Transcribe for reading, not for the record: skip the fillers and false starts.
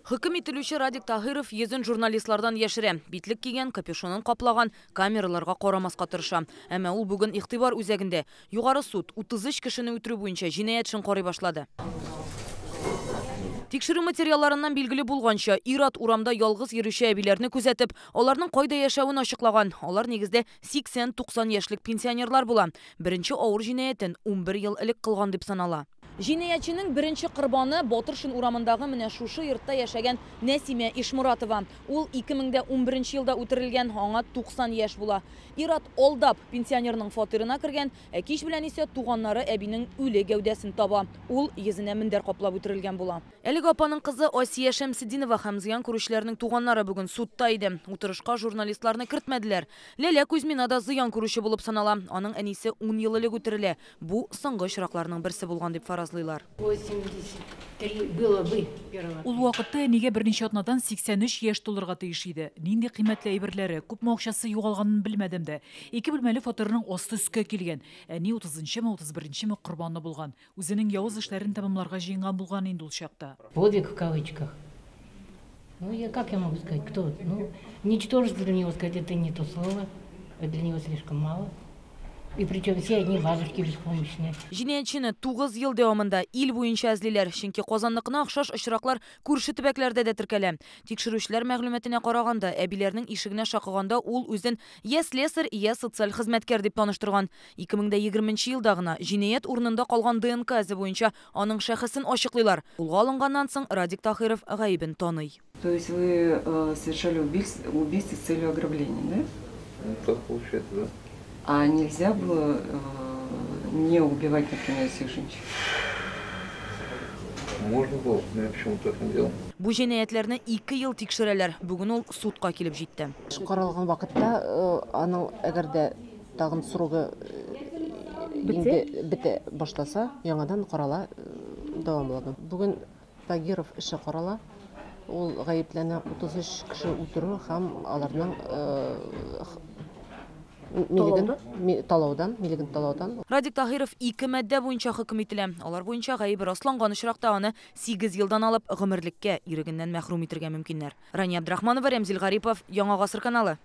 Хөкем ителүче Радик Таһиров йөзен журналистлардан яшерә. Битлек кигән, капюшонын каплаган, камераларга карамаска тырыша. Әмма ул бүген игътибар үзәгендә. Югары суд 33 кешене үтерү буенча җинаять эшен карый башлады. Тикшерү материалларыннан билгеле булганча, ир-ат урамда ялгыз йөрүче әбиләрне күзәтеп, аларның кайда яшәвен ачыклаган. Алар нигездә 80-90 яшьлек пенсионерлар була. Беренче авыр җинаятен 11 ел элек кылган дип санала. Җинаятьченең беренче корбаны Батыршин урамындагы менә шушы йортта яшәгән Нәсимә Ишморатова. Ул 2011 елда үтерелгән, аңа 90 яшь була. Ир-ат алдап пенсионерның фатирына кергән, ә кич белән исә туганнары әбинең үле гәүдәсен таба. Ул йөзенә мендәр каплап үтерелгән була. Әлеге апаның кызы Асия Шәмсетдинова һәм зыян күрүчеләрнең туганнары бүген судта иде. Утырышка журналистларны кертмәделәр. Ләлә Кузьмина да зыян күрүче булып санала. Аның әнисе 10 ел элек үтерелә. Бу соңгы очракларның берсе булган дип фаразлыйлар. 83 было бы первого. Ул вакытта әнигә берничә атнадан 83 яшь тулырга тиеш иде. Нинди кыйммәтле әйберләре, күпме акчасы югалганын белмәдем дә. Ике бүлмәле фатирының асты өскә килгән. Әни 30-нчымы, 31-нчеме корбаны булган. Үзенең явыз эшләрен тәмамларга җыенган булган инде ул чакта. Подвиг в кавычках. Ну, я как я могу сказать, кто? Ну, ничтожество для него сказать, это не то слово. Это для него слишком мало. И причем все одни бабушки беспомощные. Җинаятьчене 9 ел дәвамында ил буенча эзлиләр, чөнки Казанныкына охшаш очраклар күрше төбәкләрдә дә теркәлә. Тикшерүчеләр мәгълүматына караганда, әбиләрнең ишегенә шакыганда ул үзен я слесарь, я социаль хезмәткәр дип таныштырган. 2020 елда гына җинаять урынында калган ДНК эзе буенча аның шәхесен ачыклыйлар. Кулга алынганнан соң Радик Таһиров гаебен таный. То есть вы совершали убийство с целью ограбления, да? Ну, так получается, да. А нельзя было не убивать, например, всех женщин? Можно было, но я почему-то так не делал. Бу җинаятьләрне 2 ел тикшерәләр. Бүген ул судка килеп җитте. Эш каралган вакытта аның әгәр дә тагын срогы инде бетә башласа, яңадан карала, дәвамлана. Бүген Тагиров эше карала. Ул гаепләнә 33 кеше үтерү һәм аларның талаудан, милеген талаудан. Радик Таһиров 2 маддә буенча хөкем ителә. Алар буенча гаебе расланган очракта аны 8 елдан алып гомерлеккә ирегеннән мәхрүм итәргә мөмкиннәр. Рания Абдрахманова, Рәмзил Гарипов, Яңа Гасыр каналы.